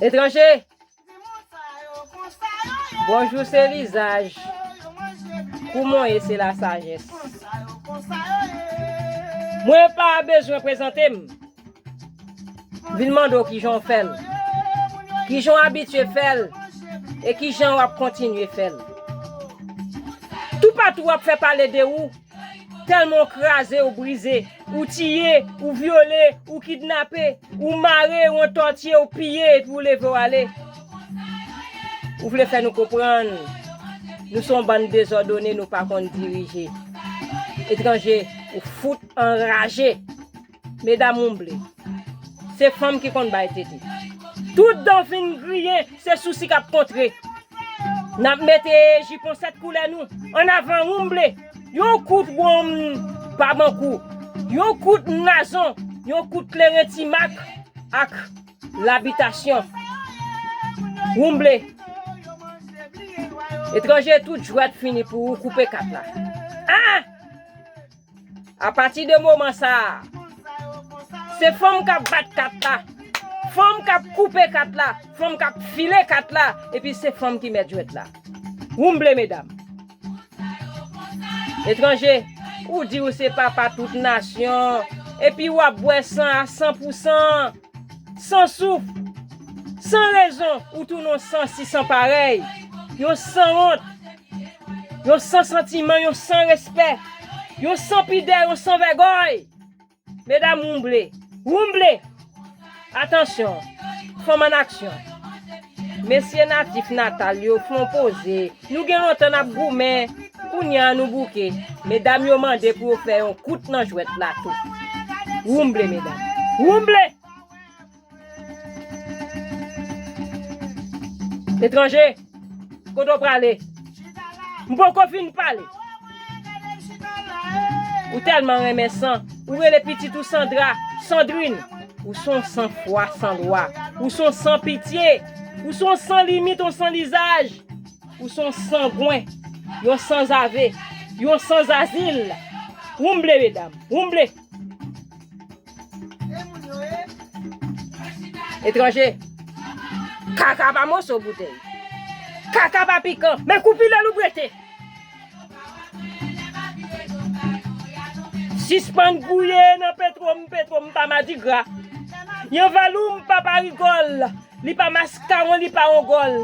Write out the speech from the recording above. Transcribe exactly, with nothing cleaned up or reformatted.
Etranje, bonjou se lizaj. Kouman w ye se lasajès. Mwen pa bezwen prezante m. Vin mande w kijan w fè l. Kijan w abitye fè l. E kijan w ap kontinye fè l. Toupatou w ap fè pale de ou. Tèlman w kraze, w brize, ou tiye, ou vyole, ou kidnape, ou mare, ou antòtye, ou piye epi w leve w ale. Ou vle fè nou konprann nou se yon bann dezòdone, nou pa konn dirije. Etranje, ou fout anraje. Medam, wouble. Se fanm ki konn bay tete. Tout dan fin griyen, se sousi k ap kontre. N ap mete jipon sèt koulè nou. Ann avan, wouble. Yon kout wonm pa ban kou. Yon kout nazon. Yon kout kleren Timak ak labitasyon. Wouble. Etranje, tout jwèt fini pou ou, koupe kat la. Ah! Apati de moman sa a, se fanm k ap bat kat la, fanm k ap koupe kat la, fanm k ap file kat la, epi se fanm ki mèt jwèt la. Wouble, medam. Etranje, ou di ou se papa tout nasyon, epi w ap bwè san a san pou san. San souf, san rezon, ou tounen yon san si san parèy, yon san wont, yon san santiman, yon san respè, yon san pidè, yon san vègòy. Medam, wouble, wouble! Atansyon, fanm an aksyon. Mesye natif natal yo, fè yon poze. Nou gen lontan n ap goumen, kounye a nou bouke. Medam yo mande pou yo fè yon kout nan jwèt la tou. Wouble, medam. Wouble! Etranje, kote w prale? M poko fin pale. Ou tèlman renmen san, ou rele pitit ou Sandra, Sandrine. Ou se yon san fwa, san lwa. Ou se yon san pitye. Ou se yon san limit, yon san lizaj. Ou se yon sangwen, yon sanzave, yon sanzazil. Wouble, medam, wouble. Etranje, kaka pa moso boutèy. Kaka pa pikan, men kou pilèl ou prete. Sispann gouye nan petwo m, petwo m pa madigra. Yon valou m pa parigòl, li pa maskawon, li pa wongòl.